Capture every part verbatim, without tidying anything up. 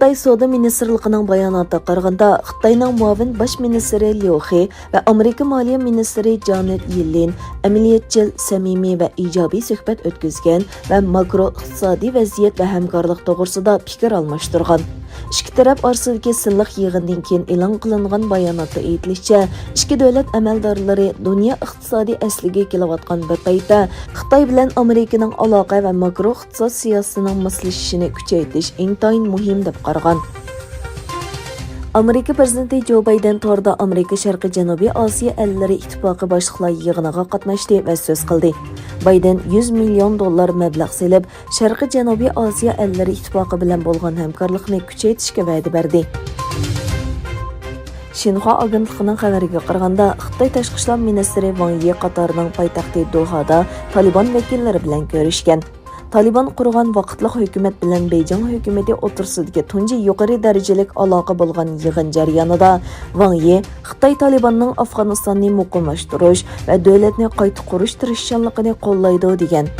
خىتاي سودا مىنىستىرلىقىنىڭ باياناتىغا قارىغاندا، خىتاينىڭ مۇئاۋىن باش مىنىستىرى ليۇ خې ۋە ئامېرىكا مالىيە مىنىستىرى جانېت يېللېن ئەمەلىيەتچىل، سەمىمىي ۋە ئىجابىي سۆھبەت ئۆتكۈزگەن ۋە ماكرو ئىقتىسادىي ۋەزىيەت ۋە ھەمكارلىق توغرىسىدا پىكىر ئالماشتۇرغان. ئىككى تەرەپ ئارىسىدىكى سىنلىق يىغىندىن كېيىن ئېلان قىلىنغان باياناتتا ئېيتىلىشىچە، ئىككى دۆلەت ئەمەلدارلىرى دۇنيا ئىقتىسادىي ئەسلىگە كېلىۋاتقان بىر پەيتتە خىتاي بىلەن ئامېرىكىنىڭ ئالاقە ۋە ماكرو ئىقتىساد سىياسىتىنىڭ ماسلىشىشىنى كۈچەيتىش ئىنتايىن مۇھىم دەپ قارىغان. ئامېرىكا پىرېزىدېنتى جو بايدېن توردا ئامېرىكا شەرقىي جەنۇبىي ئاسىيا ئەللىرى ئىتتىپاقى باشلىقلار يىغىنىغا قاتناشتى ۋە سۆز قىلدى. بايدېن يۈز مىليون دوللار مەبلەغ سېلىپ، شەرقىي جەنۇبىي ئاسىيا ئەللىرى ئىتتىپاقى بىلەن بولغان ھەمكارلىقنى كۈچەيتىشكە ۋەدە بەردى. شىنخۇا ئاگېنتلىقىنىڭ خەۋىرىگە قارىغاندا، خىتاي تاشقى ئىشلار مىنىستىرى ۋاڭ يى قاتارنىڭ پايتەختى دوھادا تالىبان ۋەكىللىرى بىلەن كۆرۈشكەن. تالىبان قۇرغان ۋاقىتلىق ھۆكۈمەت بىلەن بېيجىڭ ھۆكۈمىتى ئوتتۇرىسىدىكى تۇنجى يۇقىرى دەرىجىلىك ئالاقە بولغان يىغىن جەريانىدا ۋاڭ يى خىتاي تالىباننىڭ ئافغانىستاننى مۇقىملاشتۇرۇش ۋە دۆلەتنى قايتا قۇرۇش تىرىشچانلىقىنى قوللايدۇ، دېگەن.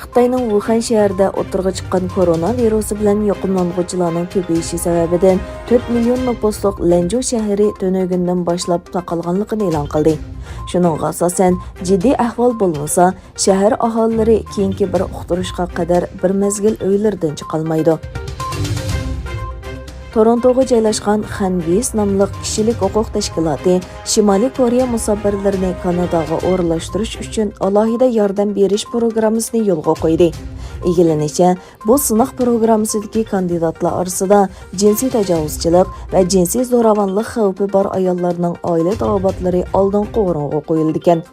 خىتاينىڭ ۋۇخەن شەھىرىدە ئوتتۇرىغا چىققان كورونا ۋىرۇسى بىلەن يۇقۇملانغۇچىلارنىڭ كۆپىيىشى سەۋەبىدىن، تۆت مىليون نوپۇسلۇق لەنجۇ شەھىرى تۈنۈگۈندىن باشلاپ تاقالغانلىقىنى ئېلان قىلدى. شۇنىڭغا ئاساسەن، جىددىي ئەھۋال بولمىسا، شەھەر ئاھالىلىرى كېيىنكى بىر ئۇقتۇرۇشقا قەدەر بىر مەزگىل ئۆيلىرىدىن چىقالمايدۇ. تورونتوغا جايلاشقان خەنۋىس ناملىق كىشىلىك ھوقۇق تەشكىلاتى شىمالىي كورېيە مۇساپىرلىرىنى كاناداغا ئورۇنلاشتۇرۇش ئۈچۈن ئالاھىدە ياردەم بېرىش پروگراممىسىنى يولغا قويدى. ئىگىلىنىشىچە، بۇ سىناق پروگراممىسىدىكى كاندىداتلار ئارىسىدا جىنسىي تاجاۋۇزچىلىق ۋە جىنسىي زوراۋانلىق خەۋپى بار ئاياللارنىڭ ئائىلە تاۋابىئاتلىرى ئالدىنقى ئورۇنغا قويۇلىدىكەن.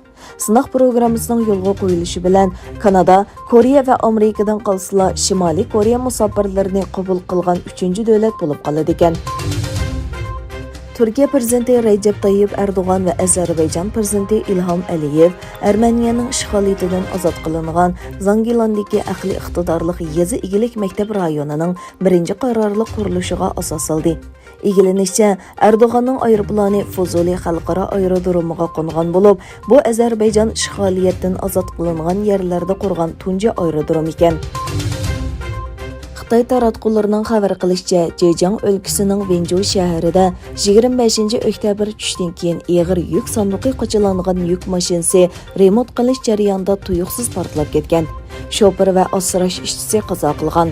سىناق پروگراممىسىنىڭ يولغا قويۇلۇشى بىلەن، كانادا، كورېيە ۋە ئامېرىكىدىن قالسىلا، شىمالىي كورېيە مۇساپىرلىرىنى قوبۇل قىلغان ئۈچىنچى دۆلەت بولۇپ قالىدىكەن. تۈركىيە پىرېزىدېنتى رەجەپ تايىپ ئەردوغان ۋە ئەزەربەيجان پىرېزىدېنتى ئىلھام ئەلىيېۋ ئەرمېنىيەنىڭ ئىشغالىيىتىدىن ئازاد قىلىنغان زاڭگىلاندىكى ئەقلىي ئىقتىدارلىق يېزا ئىگىلىك مەكتەپ رايونىنىڭ بىرىنچى قارارلىق قۇرۇلۇشىغا ئاساس سالدى. ئىگىلىنىشىچە، ئەردوغاننىڭ ئايروپىلانى فۇزۇلى خەلقئارا ئايرودرومىغا قونغان بولۇپ، بۇ ئەزەربەيجان ئىشغالىيەتتىن ئازاد قىلىنغان يەرلەردە قۇرغان تۇنجى ئايرودروم ئىكەن. خىتاي تاراتقۇلىرىنىڭ خەۋەر قىلىشىچە، جېجياڭ ئۆلكىسىنىڭ ۋېنجۇ شەھىرىدە يىگىرمە بەشىنچى ئۆكتەبىر چۈشتىن كېيىن ئېغىر يۈك ساندۇقى قاچىلانغان يۈك ماشىنىسى رېمونت قىلىش جەريانىدا تۇيۇقسىز پارتلاپ كەتكەن. شوپۇر ۋە ئاسراش ئىشچىسى قازا قىلغان.